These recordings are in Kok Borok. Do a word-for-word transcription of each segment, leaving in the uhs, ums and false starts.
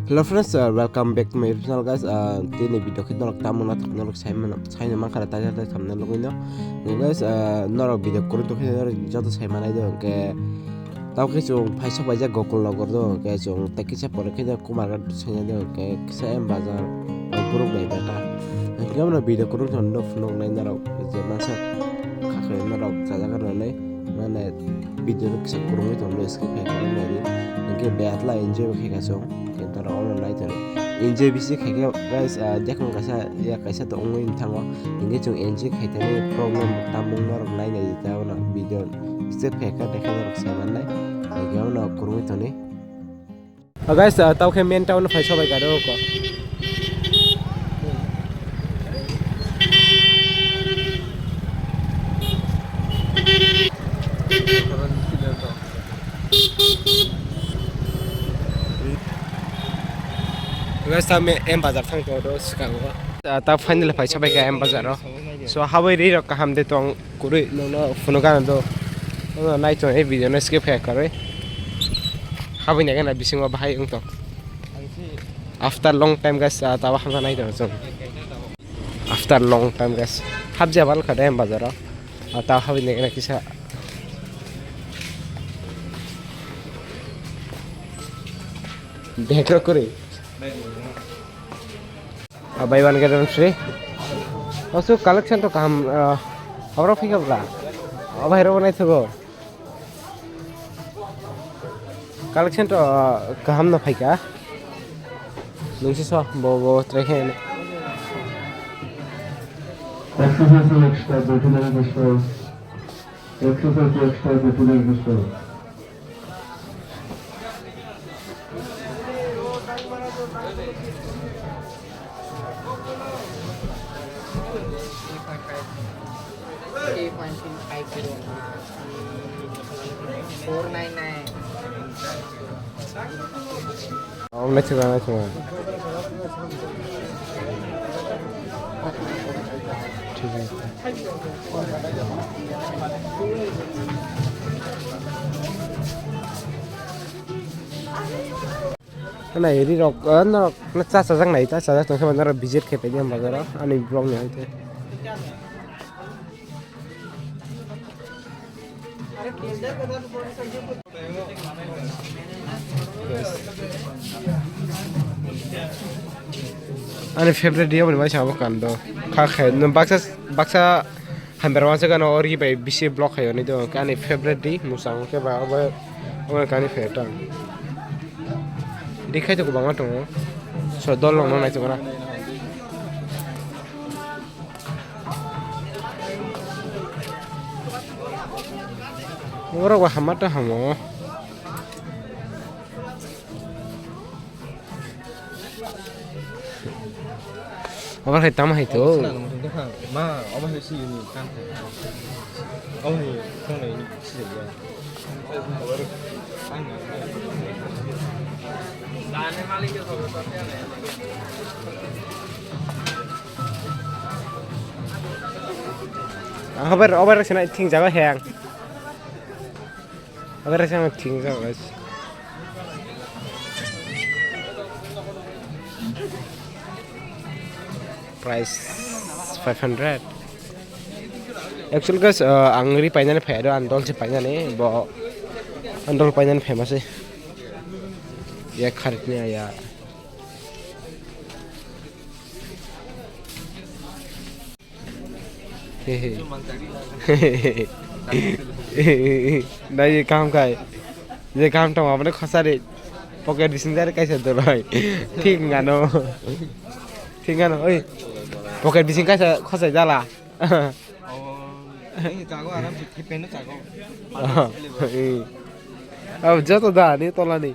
Hello friends, uh, welcome back to my channel guys. Uh, tini video khe norok tamo na norok sai mano, sai no mankha tai tai thamna logoi no. Guys, uh, norok video kurung to khe norok joto sai manai do ke. Tamo khe chung phai sok bai jak Gokul Nagar do ke chung tai kisa pore khe Kumarghat sai do ke kisa M Bazar, uh, group bai beta. Ke mano video kurung to no phunuk nai norok je mansa kha khe norok chajaga rwnai. Mane video no kisa kurungwi tongdo, skip khai tongwi nai di. Hinkhe betla enjoy bo khaika chwng. Hinkhe norok ono nai tongdi. Enjoy bisi khaikhe guys, ah, dekhung kaisa ya kaisa to wngwi thango. Hinkhe chwng enjoy khaitani problem tamung norok nai nai di ta ono video skip khaikha dekhe norok sai mannai. Hinkhe ono kurungwi tongdi. Oh, guys, uh, tau khe main town phai sobai kha rw ko. Guys, tamo M Bazar thang tongo do swkango. Uh, tau finally phai sobai kha M Bazar o. So, habwi ri rok kaham de tong. Kwrwi nokno phunukgana do. Nokno nai tong, ei video no skip khe kwrwi. Habwi nai gana bisingo bahai wng tong. After long time guys, ah, tabo hamya nai tong chwng. After long time guys. Habjabal kha de bazaro. Ah, tabo habwi nai gana kisa. Bag rok kwrwi. Ah, buy one get one free. Oso collection to kaham, ah, oro phika bla. Obo hai ro nai thugo. Collection to, ah, kaham no phaika. Nungsi so bo bo trekhe. Exercise extra, better than extra. Exercise extra, better than extra. Four nine nine. Ang naisingna naisingna. Thik ase. Nai ri rok, ah, norok na cha chajak nai ta chajak tong khe norok visit khe paidi bazaro ani vlog ni hai te. Ani favorite diya bani bai sabo kando. Kha khe no baksa baksa hamber wansa gano ori bai bisi block khayo ni do. Ani favorite di musang khe ba obo obo kani favorite ang. Di khai to kwbangma tongo. So dol rok no nai to gana. Borok bo hama ta hamo. Obo hai tamo hai to. Ma, obo hai si ni kan. Obo hai tong ni si ya. Ang habar, habar sini thing jaga hang. Habar sini thing jaga guys. Price five hundred. Actually guys, uh, ang ri painani phai do, ang dol se painani bo, ang dol painani famous e. Ya kharit ni ya. Nai kaham khai. Je kaham tong abone khosari. Pocket bising jare kaisa dolai. Thik ngano. Thik ngano. Oi. Pocket bising kaisa khosai jala. Oh. Ini jago aram se thipen jago. Oh. Abo joto da ni tolani.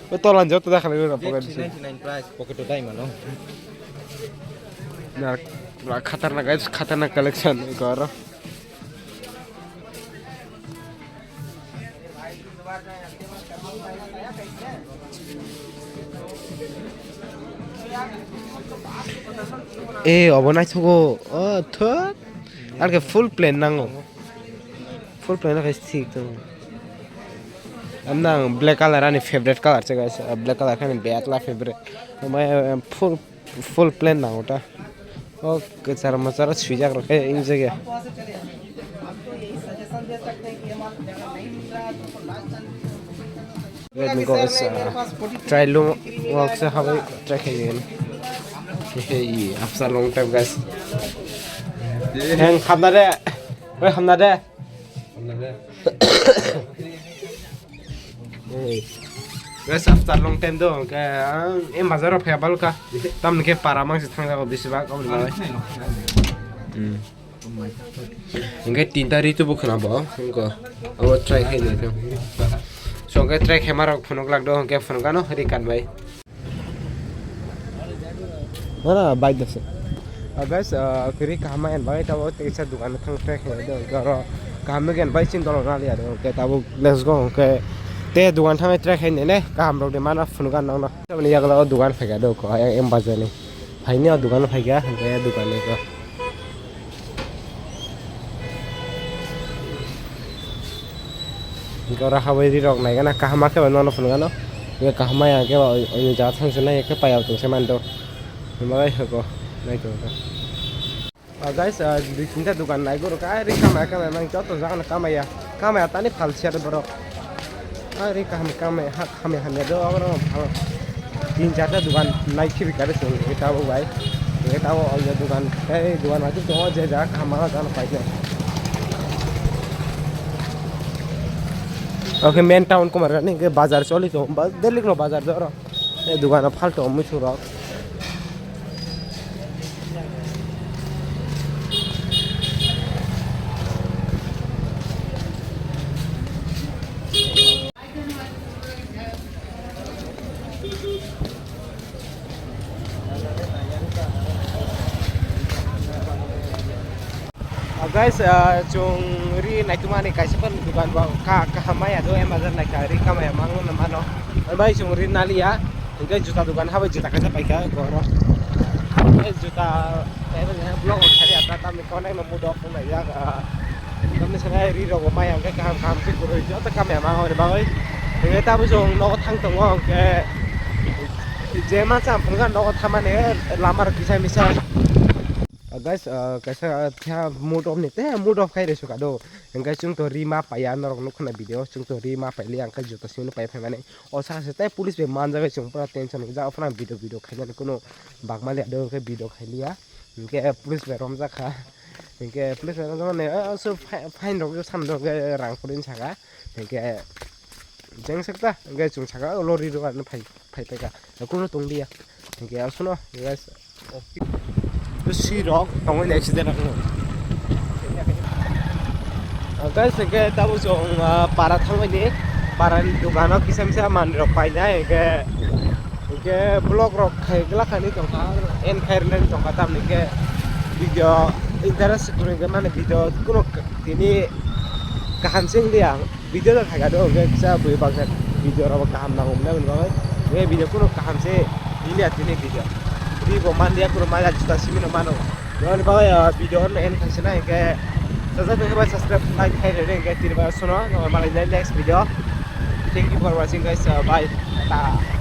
O tolan joto dakhala gori pocket se. Ninety nine price, pocket o dai mano. Na, na khatarnak guys, khatarnak collection goro. Eh, obo naithogo. Oh, thot. Ar ke full plain nango. Full plain no khe thik tongo. Nang black color ani favorite color se guys, black color khe ani betla favorite. Omo full, full plain nang ota. O kwcharo mwcharo swijak rok khe ingjagya. Let me go, guys, uh, try lo walk se habai try khayen. Hey, after long time, guys. Heng, hamna de. Oi, hamna de. Hey. Guys, after long time do, hwnkhe ang em bazar o phaiya balka. Tamni khe para mangsi thangjago bisi bak, aboni bagwi. Hmm. Hwnkhe tinta ritu bo khna bo, hwnkhe abo try khai nai. So, hwnkhe try khai ma rok phunuk lak do, hwnkhe phunuk ano ri kan bai. Mana bai dase. Ah, guys, ah, kiri kaham ma en bai tabo teisa dukan thang try khai do, oro kaham no gen bai chin dolo na liya do, hwnkhe tabo let's go, hwnkhe te dukan thang try khai nene kaham rok de mana phunuk ano no. Tamni yagla o dukan phai ga do ko, em bazar ni. Phaini o dukan phai ga, hwnkhe dukan ni ko. Hwnkhe oro habwi ri rok nai gana kaham ma khe bai nono phunuk gano. Hwnkhe kaham ma ya khe bai o jaga thang se nai khe pai ya tong se mani do. Hwnba bai hwko nai tong kha. Ah, guys, ah, dui tinta dukan nai borok, ah, ri kamaya, kamaya, mang joto jaga no kamaya, kamaya, tani phalsi aro borok, ah, ri kaham kamaya, ha, kamaya, hamya do, abo no phal, tin charta dukan nai khibi kare chwng, tabuk bai, tabuk o dukan, tei dukan bai tongo, je jaga kaham ma, o jaga no paikhe. Oke, main town Kumarghat ni hwnkhe bazar choli tongo, ba, daily no bazar do oro. E dogano phalto muitu rok. Ah, guys, ah, chwng ri naitumani kaisa phano dukan bo ka-, kaham maya do, Amazon naikha ri kamaya mangno mano. Bai chwng ri naliya, hwnkhe juta dukan habai juta kaisa paikha oro. Hwnkhe juta, eh, vlog o khari ata tamni connect no mood off wngnai jak, ah, tamni sanai ri rok bo maya hwnkhe kaham kaham khe kwrwi joto kamaya ma hwnwi bagwi. Hwnkhe tabuk chwng nogo thang tongo hwnkhe je mansa phunukha nogo thamani lama rok kisa misa. Ah, guys, ah, kaisa, ah, phiya mood off ni, tei mood off khai rw sukha do. Hwnkhe chwng to ri ma paiya, norok nukha na video, chwng to ri ma pailiya, hwnkhe juta simi no pai phaimani. O saka se tei police bai manjagwi chwng pura tension rijak, aphano video, video khainani kuno bagmaliya do, hwnkhe video khailiya. Hwnkhe police bai romjak kha. Hwnkhe police bai romjak mani, ah, so fi-, fine rok, sam rok, rang kwrwi saka. Hwnkhe jeng sekta, hwnkhe chwng saka, o lorry rok ano phai, phai paikha. Kuno tonglia. Hwnkhe aswkno, guys. Sirok tongwi accident wngkha. Guys, hwnkhe tabuk chwng, ah, para thangmani, parani dogano kisa misa manwirok painai, hwnkhe, hwnkhe vlog rok khai glak khainwi tongkha, end khai rwnani tongkha, tamni hwnkhe video interest kwrwi hwnkhe mani video kuno tini kaham se wngliya. Video no khaika do, hwnkhe kisa bui baksa video rok kaham nango hwnwi bagwi. Hwnkhe video kuno kaham se nini atini video. Ri bo manliya kuno maya juta simi no mano. Aboni bagwi, ah, video no end khaisina hwnkhe sajak hwnkhe bai subscribe like khai rwdi hwnkhe tini bai sono malai next video. Thank you for watching guys, ah, bye. Tata.